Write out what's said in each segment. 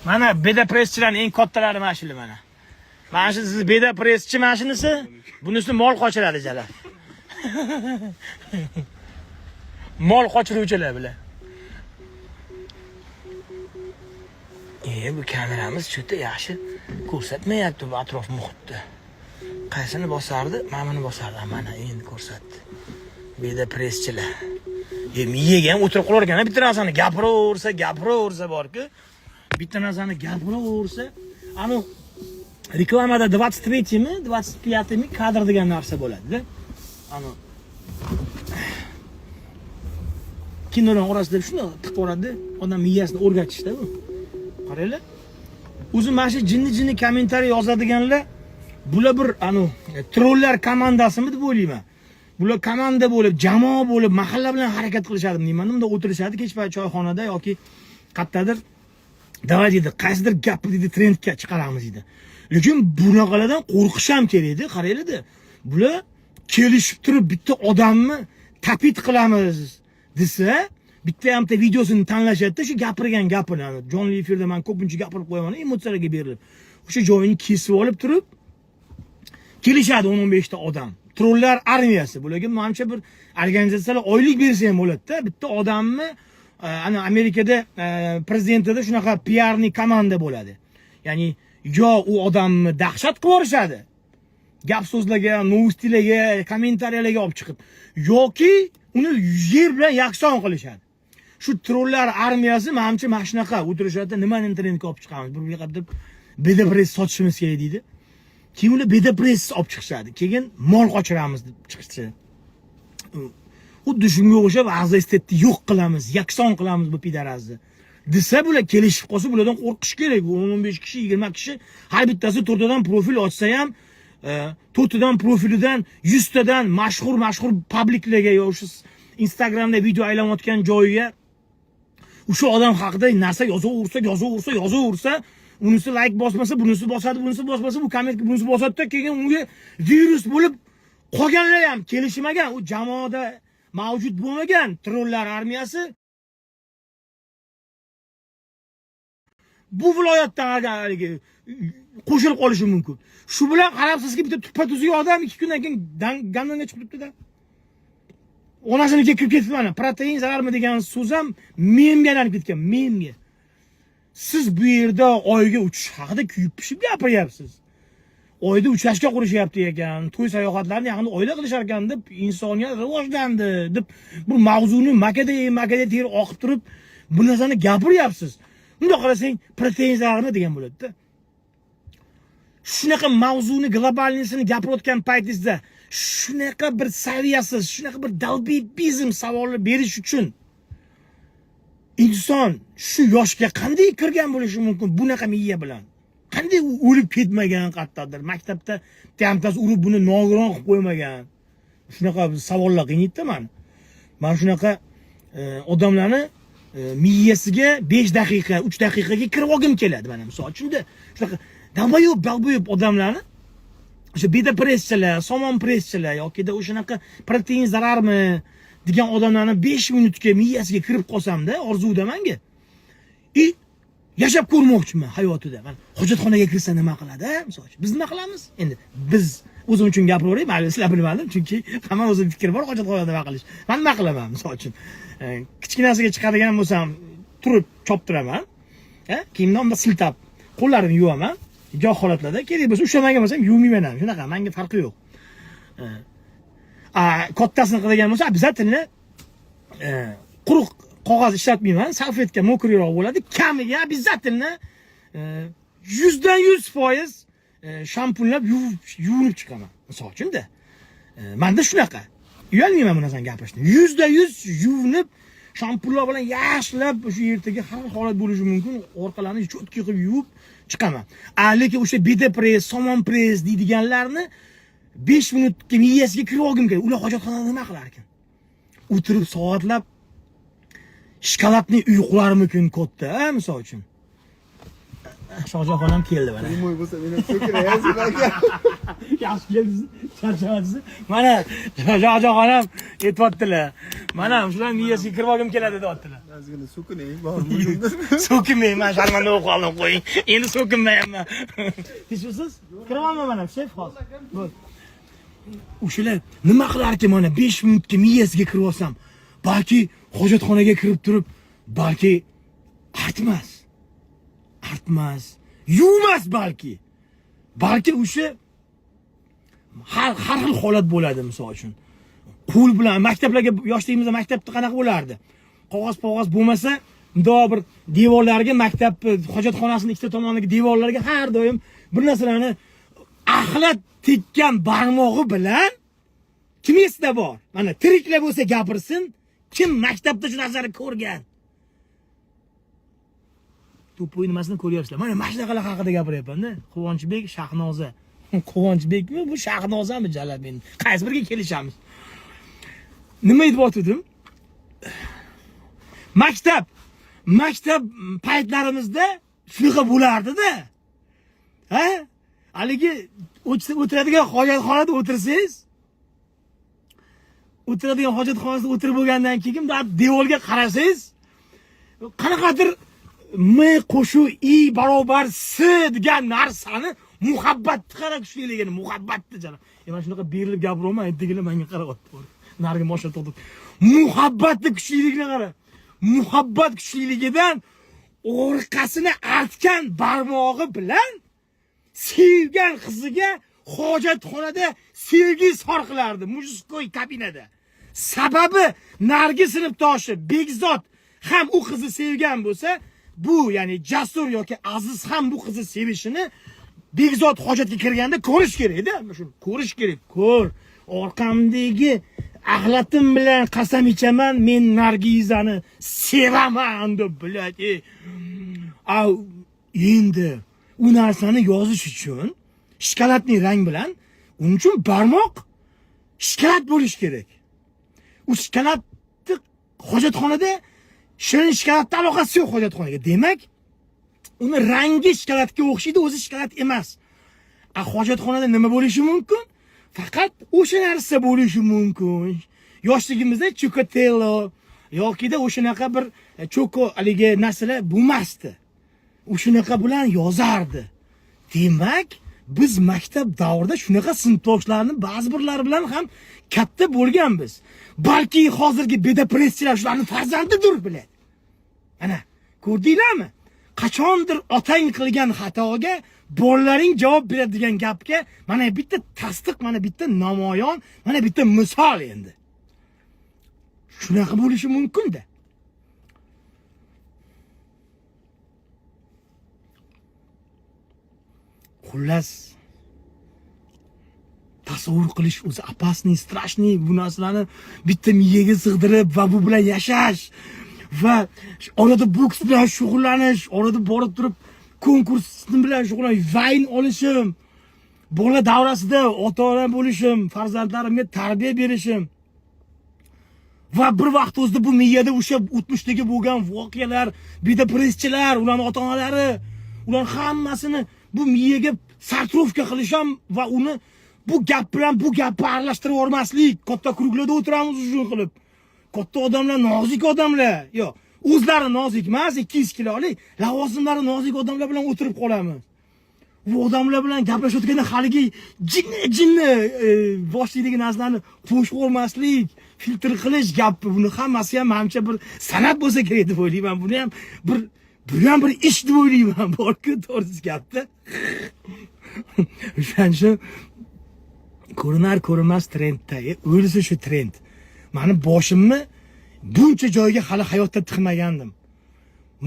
Mana beda presschilarning eng kattalari mana shular mana. Mana shu siz beda presschi mana shunisi, bunisi mol qochiradi jalab. Mol qochiruvchilar bular. Bu kameramiz cho'ta yaxshi ko'rsatmayapti bu atrof muhitni. Qaysini bosardi? Mana buni bosardi. Mana endi ko'rsatdi. Beda presschilar. Miyaga ham o'tirib qolar ekan, bitta narsani gapiraversa, gapiraversa borku. Bitta narsani gapiraversa, anu reklamada 23 mi, 25 mi kadr degan narsa bo'ladi-da. Anu kinolar orasida shunday tiqib yuboradi, odam miyasini o'rgatishda bu. Qaranglar. O'zi mana shu jinni-jinni kommentariy yozadiganlar bular bir anu trollar komandasimi deb o'ylayman. Bular komanda bo'lib, jamoa bo'lib, mahalla bilan harakat qilishadi deyman. Unda o'tirishadi kech payt choyxonada yoki qayerdadir. Давай deydi, qaysidir gapni deydi trendga chiqaramiz deydi. Lekin bunaqalardan qo'rqish ham kerak-da, qaranglar-da. Bular kelishib turib bitta odamni tapit qilamiz desa, bitta hamta videosini tanlashadi-da, shu gapirgan gapini, jonli efirda men ko'pincha gapirib qo'yaman, emotsiyalarga berilib. O'sha joyini kesib olib turib kelishadi 10-15 ta odam. Trollar armiyasi. Bularga manimcha bir organizatsiyalar oylik bersa ham bo'ladi-da. Bitta odamni ana Amerikada prezidentida shunaqa piarni komanda bo'ladi. Ya'ni yo u odamni dahshat qilib yuborishadi. Gap so'zlarga, novostilarga, kommentariyalarga olib chiqib, yoki uni yer bilan yakson qilishadi. Shu trollar armiyasi manimcha mana shunaqa o'tirishadi, nimani internetga olib chiqamiz, bir yoqqa deb beda press sotishimiz kerak deydi. Keyin ular beda press olib chiqishadi. Keyin mol qochiramiz deb chiqishdi. Xuddi shunga o'xshab Azestetni yo'q qilamiz, yakson qilamiz bu pidarazni. Desa bular kelishib qolsa bulardan qo'rqish kerak. Bu 10-15 kishi, 20 kishi har bittasi to'rttadan profil ochsa ham, to'rttadan profilidan 100 tadan mashhur publiklarga yo o'sha Instagramda video aylanayotgan joyiga o'sha odam haqida narsa yozaversa, yozaversa, yozaversa, unisi like bosmasa, bunisi bosadi, bunisi bosmasa, bu kommentga bunisi bosadi-da, keyin unga virus bo'lib qolganlar ham kelishmagan, u jamoada mavjud bo'lmagan trollar armiyasi bu viloyatdan haligi qo'shilib qolishi mumkin. Shu bilan qarabsizki, bitta tuppa tuzuk odam 2 kundan keyin gandonga chiqib turibdi-da. Onasinikiga kirib ketibdi mana. Protein zararmi degan so'z ham memga aylanib ketgan, memga. Siz bu yerda oyga uchish haqida kuyib pishib gapiryapsiz. Oyda uchastka qurishyapti ekan, to'y sayohatlarni yaqinda oyda qilishar ekan deb insoniyat rivojlandi deb bu mavzuni makaday makaday ter oqib turib bu narsani gapiryapsiz. Bundoq qarasang protein zararmi degan bo'ladi-da. Shunaqa mavzuni globalnisini gapirayotgan paytingizda shunaqa bir saviyasiz, shunaqa bir dalbibizm savolni berish uchun inson shu yoshga qanday kirgan bo'lishi mumkin bunaqa miya bilan? Qanday u o'lib ketmagan qayerdadir, maktabda tamtasi urib buni nogiron qilib qo'ymagan. Shunaqa savollar qiynaydi-da mani. Mana shunaqa odamlarni miyasiga 5 daqiqa, 3 daqiqaga kirib olgim keladi mana misol uchun-da. Shunaqa dalbayub, dalbayub odamlarni o'sha beda presschilar, somon presschilar yoki da o'shanaqa protein zararmi degan odamlarni 5 minutga miyasiga kirib qolsamda orzuda manga. Yashab ko'rmoqchiman hayotida. Mana hojatxonaga kirsa nima qiladi, misol uchun? Biz nima qilamiz? Endi biz o'zim uchun gapiraveray, mayli sizlar bilmadim, chunki hamma o'zini fikri bor hojatxonada nima qilish. Men nima qilaman, misol uchun? Kichkinasiga chiqadigan bo'lsam, turib choptiraman. Kiyimni unda siltab, qo'llarimni yuvaman. Goh holatlarda kerak bo'lsa ushlamagan bo'lsam yuvmayman ham. Shunaqa, menga farqi yo'q. Kattasini qiladigan bo'lsa, обязательно quruq qog'oz ishlatmayman, salfetka mokriroq bo'ladi. Kamiga обязательно 100% shampunlab yuvinib chiqaman. Misol uchun-da. Menda shunaqa. Uyalmayman bu narsani gapirishdan. 100% yuvinib, shampunlar bilan yaxshilab o'sha ertaga har holat bo'lishi mumkin, orqalarini cho'tki qilib yuvib chiqaman. Lekin o'sha beda press, somon press deydiganlarni 5 minutga miyasiga kirib olgim keladi. Ular hojatxonada nima qilar ekan? O'tirib soatlab shokoladni uy qilarmikin katta, misol uchun. Shohjahon ham keldi mana. Прямой bo'lsa, men ham so'kinayapsiz, aka. Yaxshi keldingiz, charchamadingiz. Mana Shohjahon ham aytyaptilar. Mana shular miyasiga kirib olgim keladi, deyaptilar. Ozgina so'kinay, bormi? So'kinmayman, sharmanda bo'lib qoldim, qo'ying. Endi so'kinmayapman. Tinchmisiz? Kiramanmi mana, shef hozir? Bo'l. O'shalar nima qilarkin, mana 5 minutga miyasiga kirib olsam, balki hojatxonaga kirib turib, balki artmas. Artmas, yuvmas balki. Balki o'sha har xil holat bo'ladi, misol uchun. Qo'l bilan maktablarga, yoshligimizda maktabda qanaqa bo'lardi? Qog'oz pog'oz bo'lmasa, mundoq bir devorlarga, maktab hojatxonasini ikkita tomonidagi devorlarga har doim bir narsalarni axlat tekkan barmog'i bilan. Kim esida bor? Mana tiriklar bo'lsa gapirsin, kim maktabda shu narsani ko'rgan? Тупой nimasini ko'ryapsizlar. Mana shunaqalar haqida gapiryapman-da. Quvonchbek, Shahnoza. Quvonchbekmi bu, Shahnozami, jalab endi? Qaysi biriga kelishamiz? Nima aytib? Maktab paytlarimizda shunaqa bo'lardi-da. Ha? Haligi o'tiradigan hojatxonada o'tirsangiz, o'tiradigan hojatxonasida o'tirib bo'lgandan keyin bundoq devorga qarasangiz, qanaqadir M qo'shuv I barobar S degan narsani, muhabbatni qara kuchliligini, muhabbatni janob. Mana shunaqa berilib gapiryapman, aytdigilar menga qarayapti. Narigi moshina to'xtatib. Muhabbatni kuchliligini qara. Muhabbat kuchliligidan orqasini artgan barmog'i bilan sevgan qiziga hojatxonada sevgi izhor qilardi, мужской kabinada. Sababi, narigi sinfdoshi Bekzod ham u qizni sevgan bo'lsa, bu, ya'ni Jasur yoki Aziz ham bu qizni sevishini Bekzod hojatga kirganda ko'rish kerak-da. Shuni ko'rish kerak. Ko'r. Orqamdagi axlatim bilan qasam ichaman, men Nargizani sevaman deb, блядь. A endi u narsani yozish uchun шоколадный rang bilan, uning uchun barmoq shokolad bo'lishi kerak. U shokoladni hojatxonada, shirin shokoladni aloqasi yo'q hojatxonaga. Demak, uni rangi shokoladga o'xshaydi, o'zi shokolad emas. A hojatxonada nima bo'lishi mumkin? Faqat o'sha narsa bo'lishi mumkin. Yoshligimizda Chocotelo yokida o'shanaqa bir choko haligi narsalar bo'lmasdi. O'shunaqa bilan yozardi. Demak, biz maktab davrida shunaqa sinfdoshlarni ba'zi birlari bilan ham katta bo'lganmiz. Balki hozirgi bedapresschilar shularni farzandidir, biladi. Ana, ko'rdinglarmi? Qachondir otang qilgan xatoga bolalaring javob beradigan gapga mana bitta tasdiq, mana bitta namoyon, mana bitta misol endi. Shunaqa bo'lishi mumkin-da. Xullas, tasavvur qilish o'zi опасный, страшный. Bu narsalarni bitta miyaga sig'dirib va bu bilan yashash va orada boks bilan shug'ullanish, orada borib turib konkurs bilan shug'ullanish, vayn olishim, bola davrasida ota-ona bo'lishim, farzandlarimga tarbiya berishim va bir vaqt o'zida bu miyada o'sha o'tmishdagi bo'lgan voqealar, bedapresschilar, ularning ota-onalari, ular hammasini bu miyaga сортировка qilish ham va uni bu gap bilan bu gapni aralashtirib yubormaslik. Katta круг larda o'tiramiz uzun qilib. Katta odamlar nozik odamlar. Yo'q, o'zlari nozik emas, 200 kilolik, lavozimlari nozik odamlar bilan o'tirib qolamiz. Bu odamlar bilan gaplashayotganda haligi jinni jinni boshidagi narsalarni qo'shib yubormaslik, filtr qilish gapni, buni hammasi ham manimcha bir san'at bo'lsa kerak deb o'ylayman. Buni ham bir ish deb o'ylayman, borku, to'g'risi gapda. O'shaning uchun ko'rinar ko'rinmas trendda, o'lsa shu trend. Mani boshimni buncha joyga hali hayotda tiqmagandim.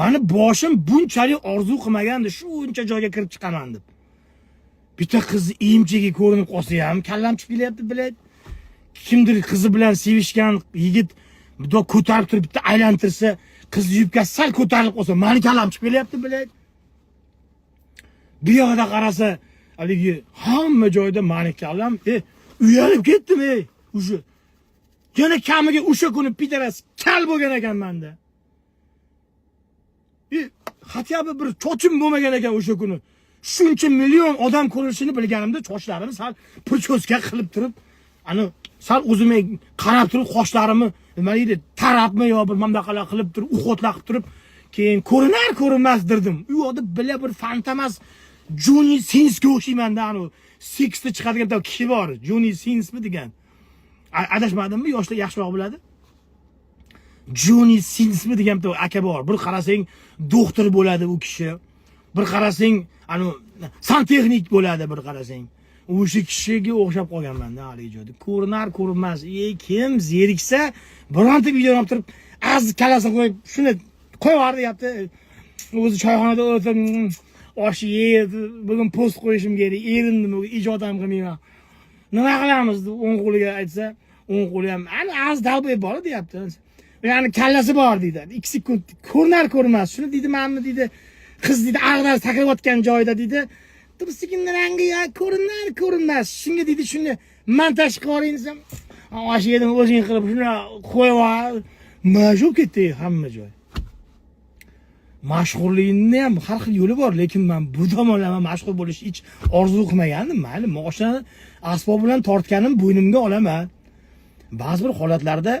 Mani boshim bunchalik orzu qilmagandi, shuncha joyga kirib chiqaman deb. Bitta qiz emchigi ko'rinib qolsa ham kallam chiqib kelyapti, biladi. Kimdir qizi bilan sevishgan yigit bundoq ko'tarib turib bitta aylantirsa, qiz yubkasi sal ko'tarilib qolsa, mani kallam chiqib kelyapti, biladi. Bu yoqda qarasa, haligi hamma joyda mani kallam, uyalib ketdim, ey, уже. Yana kamiga o'sha kuni пидарас kal bo'lgan ekan manda. Хотя бы bir chochim bo'lmagan ekan o'sha kuni. Shuncha million odam ko'rishini bilganimda sochlarimni sal причёска qilib turib, ani sal o'zimga qarab turib qoshlarimni nima deydi, tarabmi yo bir mamlaqalar qilib turib, уход lar qilib turib, keyin ko'rinar ko'rinmas dirdim. U yoqda bila bir fantamas Joni Sinsga o'xshayman-da, anu seksda chiqadigan bitta kishi bor, Joni Sinsmi degan. Adashmadimmi? Yoshlar yaxshiroq biladi. Joni Sinsmi degan bitta aka bor. Bir qarasang doktor bo'ladi u kishi. Bir qarasang anu santexnik bo'ladi bir qarasang. O'sha kishiga o'xshab qolganman-da haligi joyda. Ko'rinar ko'rinmas. E kim zeriksa bironta videoni olib turib, az kallasini qo'yib, shuni qo'yib yubordi deyapti. O'zi choyxonada o'tirib, osh yeb, bugun post qo'yishim kerak, erindim, ijod ham qilmayman. Nima qilamiz deb o'ng qo'liga aytsa, o'ng qo'li ham ana az долбоёб bor deyapti. Ya'ni kallasi bor deydi. 2 sekund ko'rinar ko'rinmas. Shuni deydi, manmi deydi. Qiz deydi, ag'dar sakrayotgan joyida deydi. Tursikin rangi ya ko'rinar ko'rinmas. Shunga deydi, shuni montaj qilib yuboring desam, osh yedim o'zing qilib shuni qo'yib yubor. Mashhur ketdi hamma joy. Mashhurlikni ham har xil yo'li bor, lekin men bu tomonlama mashhur bo'lishni hech orzu qilmagandim. Mayli, moshinani asbob bilan tortganim bo'ynimga olaman. Ba'zi bir holatlarda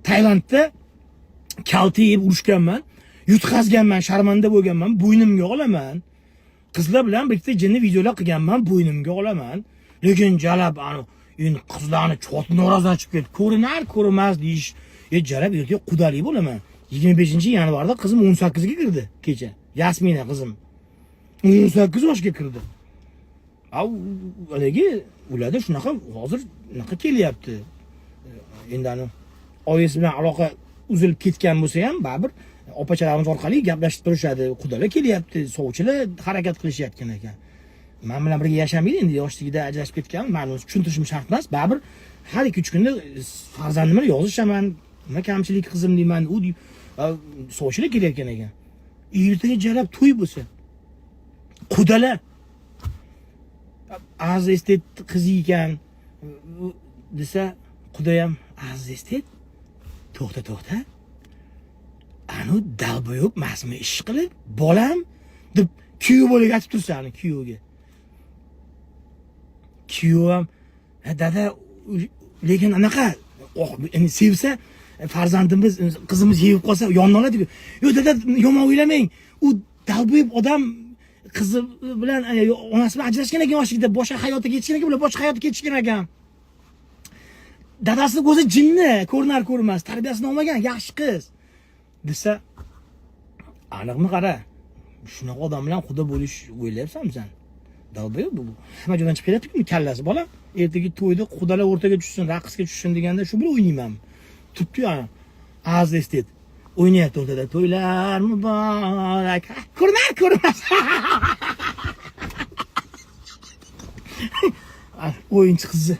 Tailandda kalta yeb urushganman, yutqazganman, sharmanda bo'lganman, bo'ynimga olaman. Qizlar bilan bitta jinni videolar qilganman, bo'ynimga olaman. Lekin jalab anu endi qizlarni chot norozidan chiqib ketdi. Ko'rinar ko'rinmas deyish, jalab ertaga qudalik bo'laman. 25-yanvarda qizim 18 ga kirdi kecha. Yasmina qizim 18 yoshga kirdi. Au, haligi ularda shunaqa hozir unaqa kelyapti. Endi ani oyisi bilan aloqa uzilib ketgan bo'lsa ham baribir opachalarimiz orqali gaplashib turishadi. Qudalar kelyapti, sovchilar harakat qilishyapgan ekan. Men bilan birga yashamaydi, endi yoshligida ajrashib ketgan, man uni tushuntirishim shart emas. Baribir har 2-3 kunda farzandim bilan yozishaman. Nima kamchilik qizim deyman, u sovchilar kelayotgan ekan. Ertaga jalab to'y bo'lsa, qudalar aziz estet qizi ekan desa, quda ham aziz estet, to'xta, to'xta, anu долбоёб emasmi ish qilib bolam deb kuyov bolaga aytib tursa, ani kuyovga, kuyov ham "Ha, dada, lekin anaqa endi sevsa farzandimiz, qizimiz yeb qolsa yonini oladi. Yo'q dada, yomon o'ylamang, u долбоёб odam qizi bilan onasi bilan ajrashgan ekan yoshligida, boshqa hayotga ketishgan ekan, ular boshqa hayotga ketishgan ekan. Dadasini ko'zi jinni, ko'rinar ko'rinmas, tarbiyasini olmagan, yaxshi qiz desa, aniqmi, qara, shunaqa odam bilan quda bo'lish o'ylayapsanmi san? Долбоёб bu, hamma joydan chiqib kelyapti kallasi bolam. Ertaga to'yda qudalar o'rtaga tushsin, raqsga tushsin deganda shu bilan o'ynayman turibdi. Aziz estet o'ynayapti o'rtada, to'ylar muborak, ko'rinar ko'rinmas o'yinchi qizni,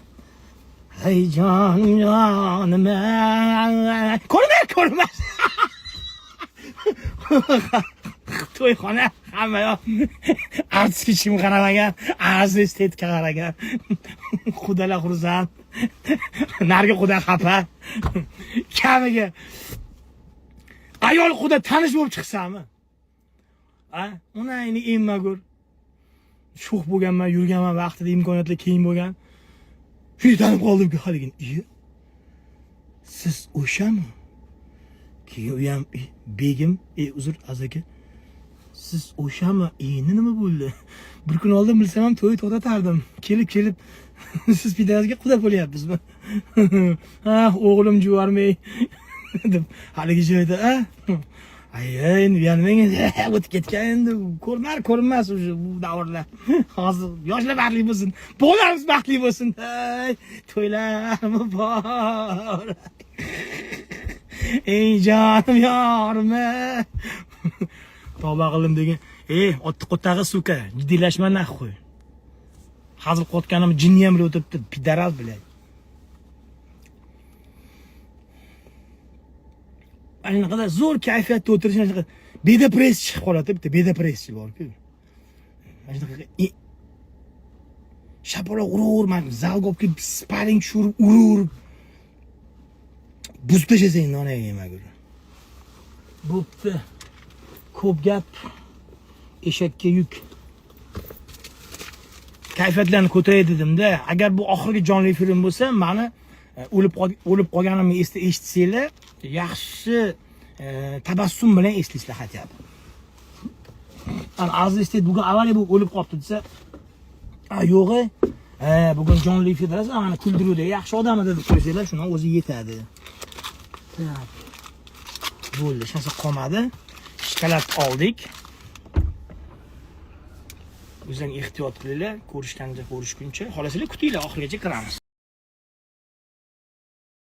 hey jonim jonim, ko'rinar ko'rinmas. To'yxona hamma yoq artistga hech kim qaramagan, aziz estetga qaragan. Qudalar xursand, narigi quda xafa. Kamiga ayol quda tanish bo'lib chiqsami, a uni emmagur sho'x bo'lganman, yurganman, vaqtida imkoniyatlar keng bo'lgan. Shunday tanib qoldim haligi, iye, siz o'shami? Keyin u ham, begim, uzr aziz aka, siz o'shami? Endi nima bo'ldi? Bir kun oldin bilsam ham to'y to'xtatardim. Kelib kelib siz pidangizga quda bo'lyapmizmi? Ha, o'g'lim juvarmay deb haligi joyda, a ay, endi uyalmang endi, o'tib ketgan endi, ko'rinar ko'rinmas уже bu davrlar. Hozir yoshlar baxtli bo'lsin, bolalarimiz baxtli bo'lsin. Ay, to'ylar muborak, ey jonim yorim, tavba qildim degan. Ey otni qo'tag'i, сука, jiddiylashma нахуй. Hazil qilayotganim jinni ham bilib o'tiribdi, пидорас, блядь. Ana qadar zo'r kayfiyatda o'tirish, ana shunaqa bedepress chiqib qoladi. Bitta bedepresschi borku, mana shunaqa shapaloq uraverib, man zalga olib kelib sparing tushirib uraverib buzib tashlasang, onang yemagur. Bo'pti. Ko'p gap eshakka yuk. Kayfiyatlarni ko'taray dedimda. Agar bu oxirgi jonli efirim bo'lsa, mani o'lib qolganimni eshitsanglar, yaxshi tabassum bilan eslaysizlar хотя бы. Ana Aziz Estet bugun avariya bo'lib o'lib qolibdi desa, a yo'q, bugun jonli efirda ana kuldiruvdi, yaxshi odam edi deb qo'ysanglar, shuni o'zi yetadi. Так. Bo'ldi, hech narsa qolmadi. Shokolad oldik. O'zing ehtiyot qilinglar, ko'rishguncha ko'rishguncha. Xohlasanglar kutinglar, oxirigacha kiramiz.